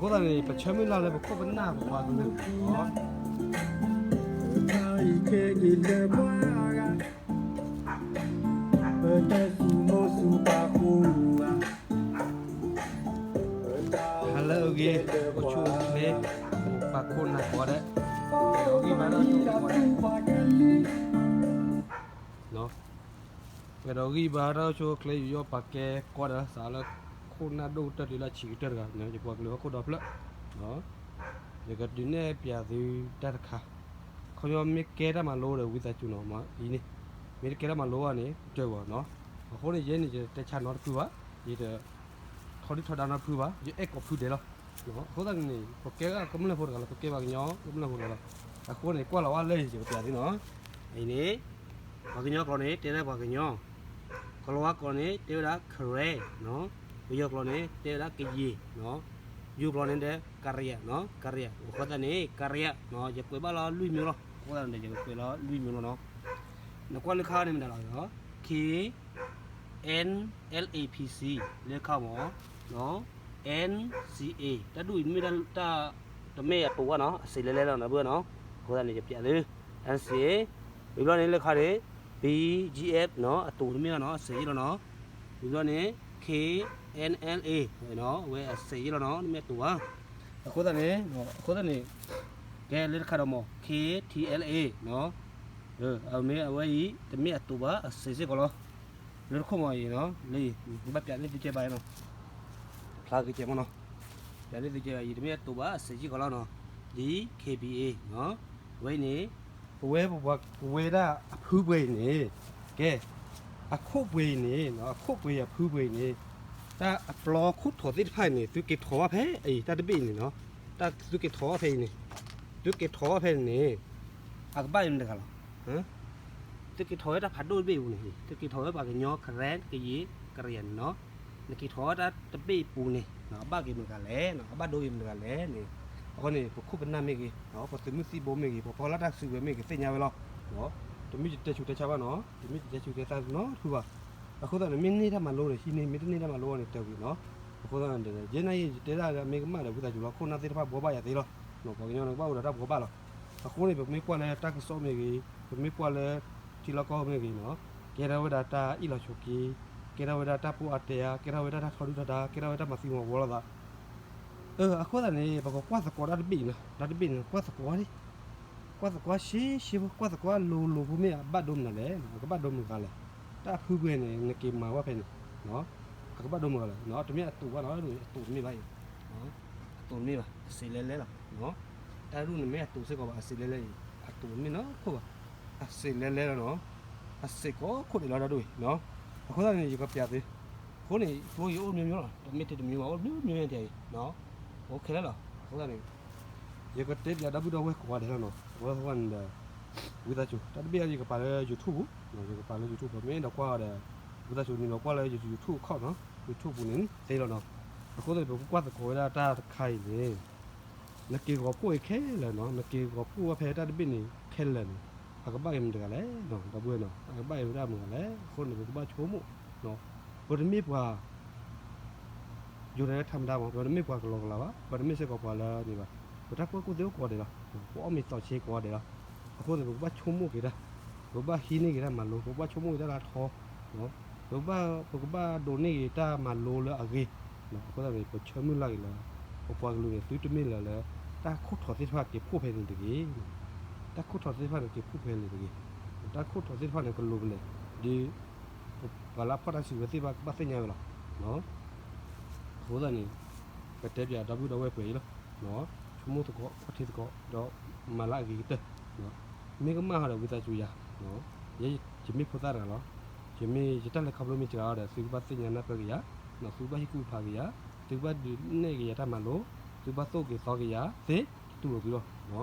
အဃိသတးန့ၣ် ပဆၢမုၢ်လၢ်လၢပခိၣ်ပနၢ်ပပှၤကလုာ် ဟါလၢအဂ့ၤ အိၣ်ဆူၣ်အိၣ်ချ့ ပှၤခိၣ်နၢ်ကိးဂၤဒဲး, ပှဲၤဒီးဂံၢ်ဘါတၢ်အိၣ်ဆူၣ်အိၣ်ချ့ ယူးယီၣ်ပာ်ကဲကိးဂၤဒဲး စးလၢခိၣ်နၢ်ဒိၣ်ကတၢၢ်တုၤလၢအဆံးကတၢၢ်တဂၤ ယပှၤကလုာ်ဟီၣ်ခိၣ်ဒီဖျၢၣ် ယကဒုးနဲၣ်ပျးသုတၢ်တခါ, ခီပညီမ့ၢ်ကဲတၢ်မၤလိဒီးဝံသးစူၤနီၤ မ့ၢ်အံၤန့ၣ်, မ့ၢ်တကဲတၢ်မၤလိဘၣ်န့ၣ် တၢၢ်ဘၣ်နီၤ, အဃိန့ၣ် ယဲန့ၣ် ယတဲဆါနီတဖုဘၣ်, ယတ ထီဒုၣ်ထီဒါနီတဖုဘၣ်, ယအဲၣ်ကိးဖုဒဲးလီၤ. အဃိသတးန့ၣ် ပကဲကမျၢၢ်ဖိတဂၤလီၤ, ပကဲပှၤကညီကမျၢၢ်ဖိတဂၤလီၤ. အဃိန့ၣ် ကွၢ်လီၤဝဲလၢယကပျးသုနီၤ, အံၤန့ၣ် ပှၤကညီကျိာ်န့ၣ် တဲဝဲဒၣ်ပှၤကညီ, ကလီၤဝါကျိာ်န့ၣ် တဲဝဲဒၣ် Karen နီၤ, ပယီၤကျိာ်န့ၣ် တဲဝဲဒၣ် ကရင် နီၤ, ယိၤကျိာ်န့ၣ်ဒီး ကရံယါ နီၤ, ကရံယါ, အဃိသတးန့ၣ် ကရံယါ နီၤ, ယကွဲးဘၣ်လီၤလွံၢ်မၠိလီၤ, အဃိသတးန့ၣ် ယကကွဲးလီၤလွံၢ်မၠိလီၤနီၤ. နကွၢ်လၢခါန့ၣ်မတၤလီၤ, K N L A P C လၢခါမး, N C A တၢ်ဒူၣ်အံၤမ့ၢ်တၢ် တမ့ၢ်အတိာ်ဘၣ်နီၤ, အစ့းလဲၤလဲၤလီၤနီၤ ဘၣ်နီၤ, အဃိသတးန့ၣ် ယပျးသု N C A, ဝံၤဘျီန့ၣ်လၢခါန့ၣ် B G F နီၤ, အတိာ်တမ့ၢ်ဘၣ်နီၤ, အစ့းယံၣ်လီၤနီၤ, ဝံၤဘျီန့ၣ် K N L A နီၤ, အဝဲအစ့းယံၣ်လီၤနီၤ, တမ့ၢ်အတိာ်ဘၣ်, အဃိသတးန့ၣ် အဃိသတးန့ၣ် ကဲလၢတခါဒီးမး K T L A နီၤ, အမ့ၢ်အဝဲအံၤ တမ့ၢ်အတိာ်ဘၣ် အစ့းစ့ၢ်ကီးလီၤ. လၢတခိၣ်မးအံၤနီၤ, လၢအံၤ ဘၣ်ပျးန့ၢ်သုကဲဘၣ်နီၤ, ဖျါက့ၤကဲမးနီၤ, ပျးန့ၢ်သုကဲဘၣ်အံၤ တမ့ၢ်အတိာ်ဘၣ် အစ့းစ့ၢ်ကီးလီၤနီၤ, ဒ် K B A နီၤ, အဝဲအံၤန့ၣ် ပဝဲ ပဝဲဒၣ်အဖုပှဲၤအံၤန့ၣ်, ကဲ အခိၣ်ပှဲၤအံၤန့ၣ် အခိၣ်ပှဲၤအံၤအဖုပှဲၤအံၤန့ၣ်, တၢ်အပျီခိၣ်ထိးသ့ၣ်တဖၣ်အံၤန့ၣ် သုက့ၤထီၣ်ဘၣ်ဖဲအံၤ တၢ်တဘ့ၣ်န့ၣ်နီၤ, တၢ်သုက့ၤထီၣ်ဘၣ်ဖဲအံၤန့ၣ်, သုက့ၤထီၣ်ဘၣ်ဖဲန့ၣ်န့ၣ်, အကဘၣ်အံၤမတၤတဂၤလီၤ, သုက့ၤထီၣ်ဝဲတၢ်ဖးဒိၣ်တဘ့ၣ်အပူၤန့ၣ်, သုက့ၤထီၣ်ဝဲပှၤကညီ Karen ကယဲၢ် ကရံယါန့ၣ်နီၤ, နက့ၤထီၣ်ဝဲတၢ်တဘ့ၣ်အပူၤန့ၣ် အဘၣ်က့ၤမတၤတဂၤလဲၣ်, အဘၣ်ဒိက့ၤမတၤတဂၤလဲၣ်န့ၣ်, အဃိန့ၣ် ပခိၣ်ပနၢ်မ့ၢ်ဂ့ၤ, ပသုးမုၢ်သံၣ်ဘိမ့ၢ်ဂ့ၤ, ပှၤဖီလာ်တၢ်စုကဝဲၤမ့ၢ်ဂ့ၤ သ့ၣ်ညါဝဲလီၤ. တမ့ၢ်ယတဲဆူးတဲဆါဘၣ်နီၤ, တမ့ၢ်ယတဲဆူးတဲဆါနီတဖုဘၣ်. အဃိသတးန့ၣ် မ့ၢ်န့ၢ်တၢ်မၤလိန့ၣ် ဟံးန့ၢ်, မ့ၢ်တန့ၢ်တၢ်မၤလိဘၣ်န့ၣ် တၢၢ်ကွံာ်နီၤ. အဃိသတးန့ၣ် ယဲနာ်အံၤ ယတဲဒၣ်လၢမ့ၢ်ကမၣ်ဒီး ဝံသးစူၤလီၤ ခိၣ်နၢ်သ့ၣ်တဖၣ်ဘှီဘၣ်ယၤသ့လီၤ. ပှၤကညီန့ၣ် ကဘၣ်အိၣ်ဒီးတၢ်ဘှီဘၣ်လီၤ. အဃိန့ၣ် ပမ့ၢ်ကွၢ်လၢတၢ်ကစီၣ်မ့ၢ်ဂ့ၤ, ပမ့ၢ်ကွၢ်လၢထံလီၢ်ကီၢ်မ့ၢ်ဂ့ၤနီၤ, ကဲထီၣ်ဝဲဒၣ်တၢ်အ့ၣ်လိာ်ဆိးက့, ကဲထီၣ်ဝဲဒၣ်တၢ်ပိၢ်အါတဲာ်အါ, ကဲထီၣ်ဝဲဒၣ်တၢ်ထီဒုၣ်ထီဒါ, ကဲထီၣ်ဝဲတၢ်မၤသံမၤဝီလိာ်သး အဃိသတးန့ၣ် ပကကွၢ်သကိးတၢ်တဘ့ၣ်အံၤနီၤ, တၢ်တဘ့ၣ်န့ၣ် ကွၢ်သကိးဒံး, ကွၢ်သကိးရှဲရှဲဖိ, ကွၢ်သကိးလိၤလိၤဖိမ့ၢ်အဘၣ်ဒိမနုၤလဲၣ်, အကဘၣ်ဒိမတၤတဂၤလဲၣ်. တၢ်အဖုပှဲၤန့ၣ် နက့ၤမၤဝဲဖဲန့ၣ်, အကဘၣ်ဒိမတၤတဂၤလဲၣ်, တမ့ၢ်အတိာ်ဘၣ်နီၤ, အတိာ်တမ့ၢ်ဘၣ်အံၤ, အတိာ်တမ့ၢ်ဘၣ်, အစ့းလဲၤလဲၤလီၤ. တၢ်ဒူၣ်န့ၣ်မ့ၢ်အတိာ်စ့ၢ်ကီးဘၣ်, အစ့းလဲၤလဲၤအံၤ အတိာ်တမ့ၢ်နီတခိၣ်ဘၣ်, အစ့းလဲၤလဲၤလီၤနီၤ, အစ့းကိးခိၣ်ဒဲးလီၤတၢ်ဒူၣ်အံၤ. အဃိသတးန့ၣ် ယကပျးသု, အဃိန့ၣ် ကျိယအိၣ်မျိုးမျိုးလီၤ, တမ့ၢ်ထဲတမျိုးဘၣ်, အိၣ်မျိုးမျိုးတၢ်အံၤ, အိၣ်ခဲလၢာ်လီၤ. အဃိသတးန့ၣ် ယကတဲပျးဒီပုၢ်ဒီဝဲၢ်ကိးဂၤဒဲးလီၤနီၤ, အဝဲသ့ၣ်န့ၣ်ဒီး ဝံသးစူၤ တၢ်တဘ့ၣ်အံၤ ယကပာ်လၢ YouTube ပူၤ, ယကပာ်လၢ YouTube ပူၤ, မ့ၢ်အဲၣ်ဒိးကွၢ်အီၤဒီး ဝံသးစူၤနုာ်လီၤကွၢ်လၢ YouTube account နီၤ, YouTube ပူၤန့ၣ်သ့လီၤနီၤ. အဃိသတးန့ၣ် ပကကွၢ်သကိးဝဲဒၣ်တၢ်တခါအံၤန့ၣ် နက့ၤဂီၤဖှိၣ်အံၤခဲလၢာ်နီၤ, နက့ၤဂီၤဖှိၣ်ဝဲဖဲတၢ်တဘ့ၣ်န့ၣ်ခဲလၢာ်န့ၣ် အကဘၣ်က့ၤမတၤတဂၤလဲၣ်, ဒီပုၢ်ဝဲၢ်နီၤ, အကဘၣ်က့ၤမတၤတဂၤလဲၣ်. အဃိန့ၣ် ပကဘၣ်ဆိကမိၣ်, ပတမ့ၢ်ပှၤ ယိၤဒၣ်လၢထးမတၤမး, ပတမ့ၢ်ပှၤကလီကလီဘၣ်, ပတမ့ၢ်စ့ၢ်ကီးပှၤလၢန့ၣ်ဘၣ်, ပတၢ်ကူၣ်ဘၣ်ကူၣ်သ့အိၣ်ကိးဂၤဒဲးလီၤ, ပအီၣ်မ့ၤသီၣ်ဆ့ကိးဂၤဒဲးလီၤ. အဃိသတးန့ၣ် ပကဘၣ်ဆိကမိၣ်က့ၤတၢ်, ပကဘၣ်ဟံးန့ၢ်က့ၤတၢ်မၤလိ, ပကဘၣ်ဆိကမိၣ်က့ၤတၢ်လၢအထီ, ပကဘၣ်, ပကဘၣ်ဒိးန့ၢ်က့ၤတၢ်မၤလိလၢအဂ့ၤ. အဃိသတးန့ၣ် ပဆၢမုၢ်လၢ်က့ၤလၢ ပပှၤကလုာ်န့ၣ် သုတမ့ၢ်လၢၤလၢ တၢ်ခိၣ်ထိးသ့ၣ်တဖၣ်က့ၤဖှိၣ်ဖဲန့ၣ်တဂ့ၤ, တၢ်ခိၣ်ထိးသ့ၣ်တဖၣ်န့ၣ် က့ၤဖှိၣ်ဖဲန့ၣ်တဂ့ၤ, တၢ်ခိၣ်ထိးသ့ၣ်တဖၣ်န့ၣ် ကလိၤဖဲလဲၣ်, ဒ် ပှၤလၢအဖီၣ်တၢ်စုကဝဲၤသ့ၣ်တဖၣ် ကဘၣ်သ့ၣ်ညါဝဲလီၤ. အဃိသတးန့ၣ် ပတဲပျးဒီပုၢ်ဒီဝဲၢ်ပှဲၤအံၤလီၤ, ဆိကမိၣ်သကိး ကွၢ်ထံသကိး ဒီးမၤလၢအဂ့ၤကတၢၢ်. မ့ၢ်ကမၣ်ဃီဒီး ဝံသးစူၤယၤ, ယဲယမ့ၢ်ဖိသၣ်တဂၤလီၤ, ယမ့ၢ်ယတၢ်လဲၤခီဖျိမ့ၢ်စှၤဃီဒီး သုကဘၣ်သ့ၣ်ညါနၢ်ပၢၢ်က့ၤယၤ, သုကဘၣ်ဟ့ၣ်ကူၣ်ဖးက့ၤယၤ, သုကဘၣ်ဒုးနဲၣ်က့ၤယၤတၢ်မၤလိ, သုကဘၣ်သိၣ်က့ၤသီက့ၤယၤသ့, တူၢ်လိာ်သုလီၤ.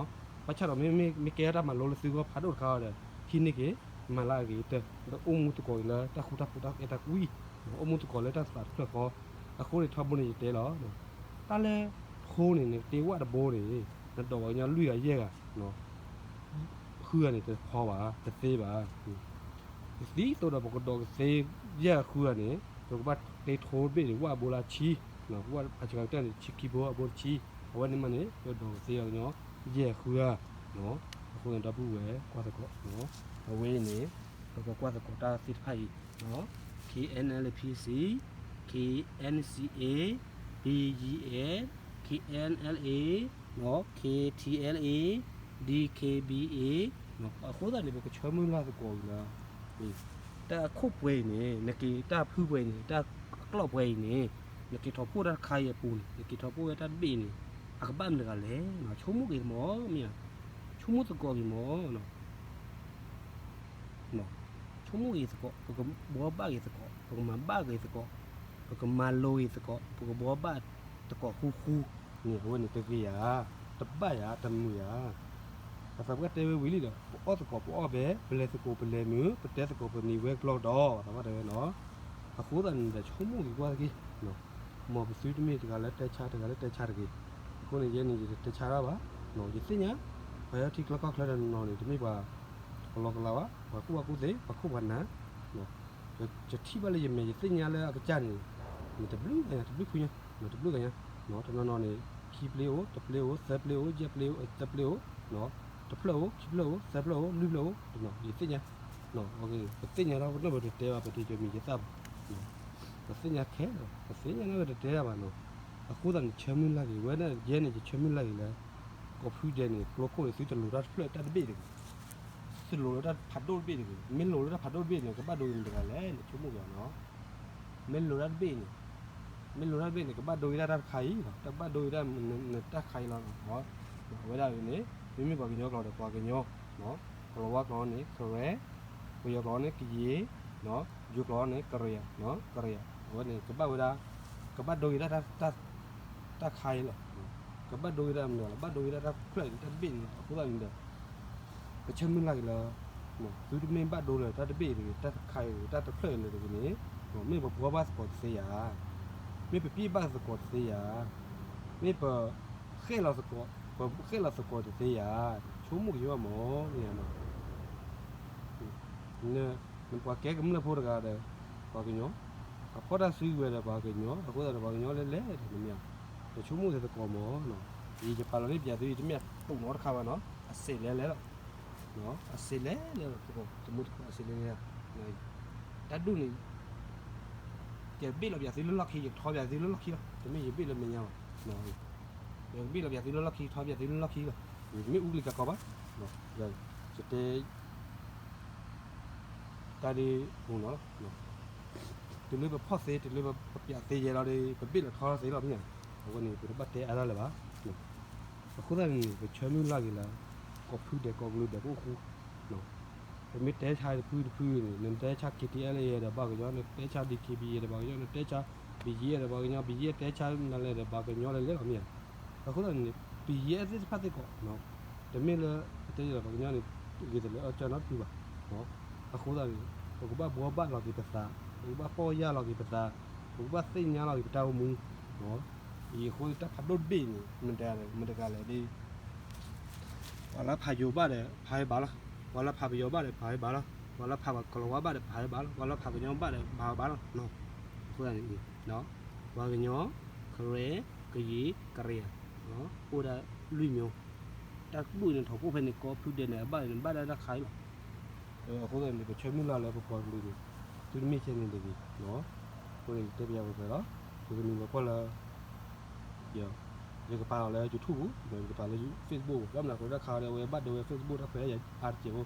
ဘၣ်ဆၣ်ဒီးမ့မ့ၢ်ကဲတၢ်မၤလိလၢသုဂီၢ်ဖးဒိၣ်တခါဃီဒီး ဟံးန့ၢ်က့ၤ မၤလၢအဂ့ၤကတၢၢ်, ဒီးအိၣ်မူသကိးက့ၤလၢတၢ်ဃူတၢ်ဖိးတၢ်အဲၣ်တၢ်ကွံ, အိၣ်မူသကိးလၢတၢ်သးတဖျၢၣ်ဃီ. အဃိန့ၣ် ထီဘိန့ၣ်ယတဲလီၤ, တၢ်လၢဖိန့ၣ် နကတ့ဝၣ်တဘိန့ၣ် နဒိးပှၤကညီလွံၢ်ဂၤယဲၢ်ဂၤ ဃုဂၤန့ၣ် တဖီဘၣ်, တသ့ဘၣ်. ဒ်သိးဒီးပကဒိးကသ့ယဲၢ်ဂၤဃုဂၤန့ၣ် ပကဘၣ်တ့ထိတဘ့ၣ်န့ၣ် ဝၣ်ဘိလၢအဆံ, အစှၤကတၢၢ်န့ၣ် ဆံခံဘိ အဘိတဆံ, အဝဲန့ၣ်မးန့ၣ် ပဒိးကသ့အီၤကညီ ယဲၢ်ဃုဧါ, အဃိန့ၣ် ဒီပုၢ်ဝဲၢ်ကွၢ်သကိး, အဝဲအံၤန့ၣ် ပကကွၢ်သကိးတၢ်သ့ၣ်တဖၣ်အံၤ, K N L P C, K N C A, B G F, K N L A, K T L A, D K B A, အဃိသတးန့ၣ် ပကဆၢမုၢ်လၢ်သကိးအံၤလၢ တၢ်အခိၣ်ပှဲၤအံၤန့ၣ် နက့ၤတၢ်ဖုပှဲၤအံၤန့ၣ် တၢ်အကျိၣ်ပှဲၤအံၤန့ၣ် နက့ၤထီၣ်ဖှိၣ်တၢ်တခါအံၤအပူၤန့ၣ် နက့ၤထီၣ်ဖှိၣ်ဝဲတၢ်တဘ့ၣ်န့ၣ် အကဘၣ်မနုၤတဂၤလဲၣ်, ဆိကမိၣ်က့ၤမး, မ့ၢ်ဧါ, ဆိကမိၣ်သကိးက့ၤမး, ဆိကမိၣ်က့ၤသကိး, ပကဘှီဘၣ်က့ၤသကိး, ပကမၤဘၣ်က့ၤသကိး, ပကမၤလိက့ၤသကိး, ပကဘှီဘၣ်သကိးဃူဃူန့ၣ် အဝဲန့ၣ်တဂ့ၤဧါ, တဘၣ်ဧါ, တမုာ်ဧါ. ပသးပှၢ်တဲဝဲဝံၤလံဒီး ပအီၣ်သကိးပအီၣ်ဘဲ, ပလဲၤသကိးပလဲၤမုာ်, ပတဲသကိးပန့ၢ်ဝဲကျီဒီး သးပှၢ်တဲဝဲနီၤ. အဃိသတးန့ၣ်ဒီး ဆိကမိၣ်က့ၤကွၢ်သက့, မ်ပသုတမ့ၢ်တဂၤလၢတဲဆါ တဂၤလၢတဲဆါတဂ့ၤ. အဃိန့ၣ် ယဲန့ၣ် ယတတဲဆါတၢ်ဘၣ်, ယသ့ၣ်ညါ ပှၤဟဲထံချၢကီၢ်ချၢတနီၤနီၤန့ၣ် တမ့ၢ်ပှၤကလီကလီဘၣ်, ပှၤကူၣ်ဘၣ်ကူၣ်သ့, ပှၤခိၣ်ပှၤနၢ်, ယထံၣ်ဘၣ်လၢယမဲာ် ယသ့ၣ်ညါလၢအကစၢ်န့ၣ် မ့ၢ်တဘျုးဂၤညါ တဘျုးဖုညါ, တဘျုးဂၤညါ, တနီၤနီၤန့ၣ် ခံပျ့အိၣ်, တပျ့အိၣ်, သၢပျ့အိၣ်, ယဲၢ်ပျ့အိၣ်, သၢပျ့အိၣ်, တဖျၢၣ်အိၣ်, ခံဖျၢၣ်အိၣ်, သၢဖျၢၣ်အိၣ်, လွံၢ်ဖျၢၣ်အိၣ်, ယသ့ၣ်ညါ, ပသ့ၣ်ညါထီၣ်ပနီၢ် ပတတဲဘၣ် ပတယီၤမံၤယသၣ်ဘၣ်, ပသ့ၣ်ညါခဲလၢာ်, ပသ့ၣ်ညါန့ၣ်ပတတဲတၢ်ဘၣ်နီၤ. အဃိသတးန့ၣ် ဆၢမုၢ်လၢ်က့ၤ ဝဲဒၣ်ယဲန့ၣ် ယဆၢမုၢ်လၢ်က့ၤလၢ ကိးဖုဒဲးန့ၣ် ကျိခိၣ်န့ၣ် သုတလိၤတၢ်တဖျၢၣ်တၢ်တဘ့ၣ်တဂ့ၤ, သုတလိၤလၢတၢ်ဖးဒိၣ်တဘ့ၣ်တဂ့ၤ, မ့ၢ်လိၤလၢတၢ်ဖးဒိၣ်တဘ့ၣ်န့ၣ် ကဘၣ်ဒိဂ့ၤမတၤတဂၤလဲၣ်န့ၣ် ဆိကမိၣ်က့ၤအီၤနီၤ. မ့ၢ်လိၤတၢ်တဘ့ၣ်န့ၣ်, မ့ၢ်လိၤတၢ်တဘ့ၣ်န့ၣ် ကဘၣ်ဒိဂ့ၤဒၣ်တၢ်တခါအံၤလီၤ, တၢ်ဘၣ်ဒိဂ့ၤဒၣ်နတၢ်တခါအံၤလီၤ. အဝဲဒၣ်န့ၣ် မ့မ့ၢ်ပှၤကညီကျိာ်ဒီးပှၤကညီ, ကလီၤဝါကျိာ်န့ၣ် ကရဲ, ပယီၤကျိာ်န့ၣ် ကယ့ၤ, ယိၤကျိာ်န့ၣ် ကရံၤ, ကရံၤ, အဝဲန့ၣ် ကဘၣ်ဝဲဒၣ်, ကဘၣ်ဒိဂ့ၤဒၣ်တၢ် တၢ်ခါအံၤလီၤ. ကဘၣ်ဒိဂ့ၤဒၣ်မနုၤလီၤ, ဘၣ်ဒိဂ့ၤဒၣ်တၢ်ဖျၢၣ်အံၤ တၢ်တဘ့ၣ်န့ၣ်လီၤ. အဃိသတးန့ၣ်ဒီး ပဆၢမုၢ်လၢ်က့ၤလၢ သုတမ့ၢ်ဘၣ်ဒိလၢတၢ်တဘ့ၣ်တဂ့ၤ, တၢ်တခါအံၤတဂ့ၤ, တၢ်တဖျၢၣ်အံၤတဂ့ၤန့ၣ်, မ့ၢ်ပဘှီဘၣ်သကိးတသ့ဧါ, မ့ၢ်ပပျ့ဘၣ်သကိးတသ့ဧါ, မ့ၢ်ပဃဲလီၤသကိး, ပဃဲလီၤသကိးတသ့ဧါ, ဆိကမိၣ်က့ၤဘၣ်မး, မ့ၢ်ဧါနီၤ. နပှၤကဲကမျၢၢ်ဖိတဂၤဒီး ပှၤကညီ, ပှၤဖီၣ်တၢ်စုကဝဲၤဒီးပှၤကညီ, အဃိသတးဒီး ပှၤကညီလဲၣ်လဲၣ်ဒီး နမ့ၢ်ဧါ, နဆိကမိၣ်သကိးမးနီၤ. ယပာ်လီၤန့ၢ်ပျးသု ယတမ့ၢ်တိၢ်နီတခါဘၣ်နီၤ, အစဲးလဲၣ်လဲၣ်လီၤ. အစဲးလဲၣ်လဲၣ်လီၤ, သမူတခါအစဲးလဲၣ်လဲၣ်. တၢ်ဒူၣ်န့ၣ် ယကဘ့ၣ်လီၤပျးသုလၢလီၢ်ခံ, ယကထီပျးသုလၢလီၢ်ခံလီၤ. တမ့ၢ်ယဘ့ၣ်လၢမဲာ်ညါဘၣ်. ယကဘ့ၣ်လီၤပျးသုလၢလီၢ်ခံ, ထီပျးသုလၢလီၢ်ခံလီၤ. ယတမ့ၢ်အူကလံၤကီဘၣ်. ယတဲ တၢ်ဒ်အံၤလီၤ, တုၤလၢပဖီၣ်သ့, တုၤလၢပပျးသ့ယဲလီၤဒီး ပဘ့ၣ်လီၤထီသ့လီၤမ့ၢ်ဧါ. အဝဲန့ၣ် ပတဘၣ်တဲအါတၢ်လၢၤဘၣ်. အဃိသတးန့ၣ် ပဆၢမုၢ်လၢ်က့ၤလၢ ကိးဖုဒဲးကိးကလုာ်ဒဲးကအိၣ်ဃူ, ပမ့ၢ်တဲဆါတဖုတဖုန့ၣ် နတဲဆါ K T L A ဒီးဘၣ်ကညီ, နတဲဆါ D K B A ဒီးဘၣ်ကညီ, နတဲဆါ B G F ဒီးဘၣ်ကညီ, B G F တဲဆါနၤလဲၣ်ဒီးဘၣ်ကညီလဲၣ်လဲၣ်လီၤမ့ၢ်ဧါ. အဃိသတးန့ၣ် ပယဲၢ်သ့ၣ်တဖၣ်သ့ၣ်ကီး တမ့ၢ်လၢ ပတဲဒီးပှၤကညီန့ၣ် ဂ့ၤတလၢအကၢနီတဖုဘၣ်. အဃိသတးန့ၣ် ပကဘၣ်ဘှီဘၣ်လီၤက့ၤပသး, ပကဘၣ်ပီၢ်ယၢ်လီၤက့ၤပသး, ပကဘၣ်သ့ၣ်ညါလီၤက့ၤပတၢ်အိၣ်မူ, အံၤအဃိန့ၣ် တၢ်ဖးဒိၣ်တဘ့ၣ်န့ၣ် မတၤလဲၣ်, မတၤလဲၣ်ဒီး ပှၤလၢဖးယိၤဘၣ်ဒီး ဖးဝဲဘၣ်လီၤ, ပှၤလၢဖးပယီၤဘၣ်ဒီး ဖးဝဲဘၣ်လီၤ, ပှၤလၢဖးပှၤကလီၤဝါဘၣ်ဒီး ဖးဝဲဘၣ်လီၤ, ပှၤလၢဖးကညီဘၣ်ဒီး ဖးဝဲဘၣ်လီၤ. အဃိသတးန့ၣ် ပှၤကညီ, ကရံၤ, ကယ့ၤ, ကရံၤ, အိၣ်ဒၣ်လွံၢ်မျိုး, တၢ်ကူၣ်န့ၣ် ထီၣ်ကိၣ်ဖဲန့ၣ် ကိးဖုဒဲးန့ၣ် အဘၣ်န့ၣ် ဘၣ်ဒၣ်တၢ်ခါအံၤလီၤ. အဃိသတးန့ၣ် ပဆၢမုၢ်လၢ်လၢပပှၤကလုာ်န့ၣ် သုတမ့ၢ်ဆဲန့ၣ်တဂ့ၤ, အဃိန့ၣ် ယတဲပယီၤပသဲလီၤ, ယကနုာ်လီၤကွၢ်လၢ ယကပာ်လီၤလၢ YouTube ပူၤ, ယကပာ်လၢ Facebook ပူၤ, ဘၣ်မနုၤအဃိတၢ်ခါဒီး အဝဲဘၣ်ဒိဝဲ Facebook တၢ်ခွဲးယာ်အါတက့ၢ်ဖိ,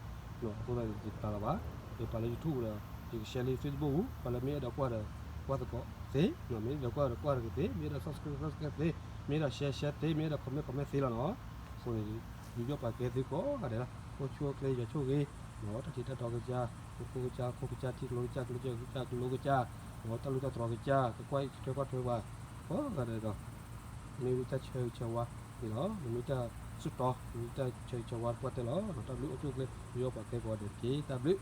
အဃိသတးန့ၣ် ယတပာ်လီၤဘၣ်, ယပာ်လၢ YouTube ဒီး ယက share လၢ Facebook ပူၤ, ပှၤလၢမ့ၢ်အဲၣ်ဒိးကွၢ်ဒီး ကွၢ်သကိးသ့, မ့ၢ်အဲၣ်ဒိးကွၢ်ဒီးကွၢ်တဂ့ၤသ့, မ့ၢ်အဲၣ်ဒိး subscribe subscribe သ့, မ့ၢ်အဲၣ်ဒိး share share သ့, မ့ၢ်အဲၣ်ဒိး comment comment သ့လီၤနီၤ. အဃိန့ၣ် ယူးယီၣ်ပာ်ကဲသုကိးဂၤဒဲးလီၤ, အိၣ်ဆူၣ်အိၣ်ချ့ ယွၤဆိၣ်ဂ့ၤ, တၢ်ထံးတၢ်တီကစၢ်, ဖိကစၢ်, ခိၣ်ကစၢ်, ထံကျိကစၢ်, ကျိကစၢ်, ကျိကစၢ်, တၢ်လူၢ်တၢ်တြီၤကစၢ်, ကကွၢ်ထွဲကွၢ်ထွဲပှၤ ကိးဂၤဒဲးဒီး မ့ၢ်ဝံတၢ်ဆၢဂ့ၤဆၢဝါန့ၣ်လီၤ, မ့ၢ်တၢ်ဆူၣ်တီ, မ့ၢ်တၢ်ဆၢဂ့ၤဆၢဝါတပှၢ်တဲလီၤ, တၢ်ဘျုးအိၣ်ဆူၣ်အိၣ်ချ့ ယူးယီၣ်ပာ်ကဲကိးဂၤဒဲးတက့ၢ်, တၢ်ဘျုး